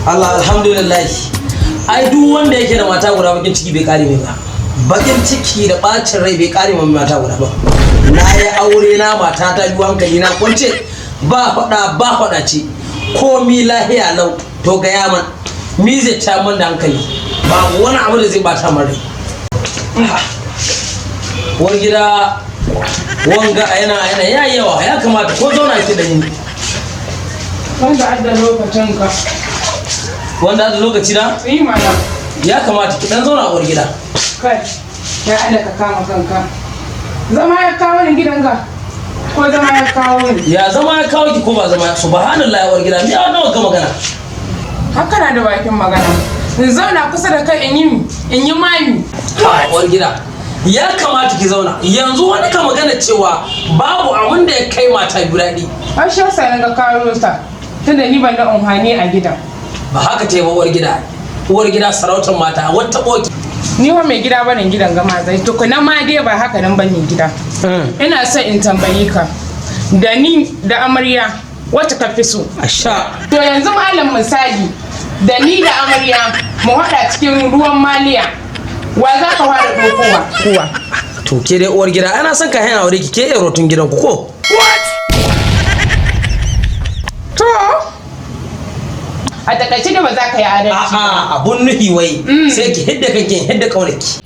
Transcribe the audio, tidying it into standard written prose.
Allah, alhamdulillah. Ai duk wanda yake da mata guda, bakin ciki bai kare mai ba. Bakin ciki da bacin rai bai kare mai mata guda ba. Na yi aure na, mata ta biyu, hankali na kwance, ba faɗa ba faɗa ce, komi lahiya lau. To ga yaman mi zai ta man da hankali? Ba wani abu da zai bata min rai. Uwar gida, wanga yana ya yawa, ya kamata ko zauna ki da ni. Wanda adda lokacin ka. Wanda da lokaci na? Yi mana. Ya kamata ki dan zauna, uwar gida. Kai, ya Allah, ka kama kanka. Zama ya kawo ni gidan ga? Ko zama ya kawo ni? Ya zama ya kawo ki ko ba zama? Subhanallah, uwar gida, me nawa ga magana? Haka na da bakin magana. In zauna kusa da kai in yi mami. Ha, uwar gida, ya kamata ki zauna. Yanzu wani ka magana cewa babu abin da ya kai mata biyu daɗi. Har shi yasa na ga kawo ta. Tunda ni ban da umhani a gidan. Ba haka ta yi ba, uwar gida. Uwar gida, sarautar mata, wata boki. Ni wa mai gida barin gidan gama zai tukuna ma dai ba haka nan bane gida. Ina son in tambayi ka. Da ni da amarya, wacce ka fi so? A sha. To yanzu malam, misali, da ni da amarya mu haɗa cikin ruwan maliya, wa za ka fara ɗaukowa? Kuwa. To ke dai, uwar gida, ana son ka hana aure ki ke iya rotun gidan ku ko? To, a takaice da ba za ka yi adalci ba. A'a, abun nuhi wai sai ki hidda kanki, hidda kaunaki.